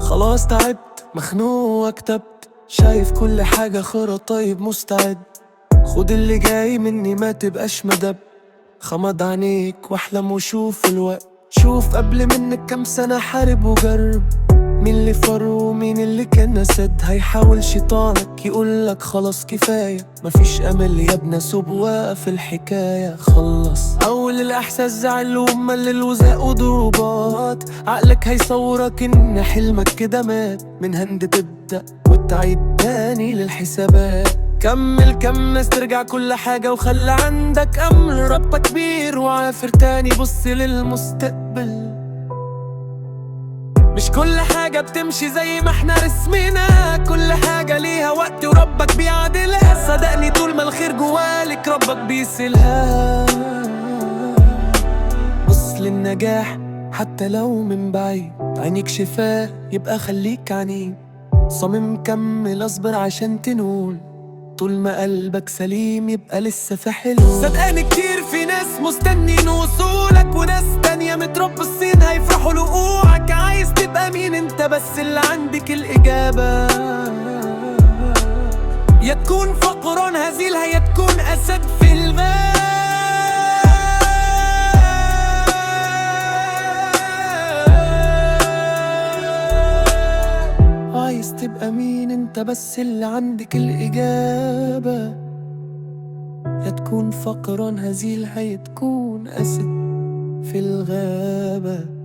خلاص تعبت مخنوق وكتبت، شايف كل حاجة خرا، طيب مستعد. خد اللي جاي مني ما تبقاش مدب، خمض عينيك واحلم وشوف الوقت. شوف قبل منك كام سنة حارب وجرب، مين اللي فر ومين اللي كان أسد. هيحاول شيطانك يقولك خلاص كفاية، مفيش أمل يا ابن سوب، واقف الحكاية خلص. أول الإحساس زعل وملل وزهق وضروبات، عقلك هيصورك إن حلمك كده مات. من هند تبدأ وتعيد تاني للحسابات. كمل كم ترجع كل حاجة وخلي عندك أمل، ربك كبير وعافر تاني، بص للمستقبل. مش كل حاجة بتمشي زي ما احنا رسمنا، كل حاجة ليها وقت وربك بيعدلها. صدقني طول ما الخير جوالك ربك بيسلها. بص للنجاح حتى لو من بعيد، عينيك شفاه يبقى خليك عنيد. صمم كمل اصبر عشان تنول، طول ما قلبك سليم يبقى لسه في حلم. صدقني كتير في ناس مستنين وصولك، وناس تانية متربصين هيفرحوا لوقوعك. عايز تبقى مين انت بس اللي عندك الإجابة، يا تكون فقران هزيل يا تكون أسد في الغاب. عايز تبقى مين انت بس اللي عندك الإجابة، يا تكون فقران هزيل يا تكون أسد في الغابة.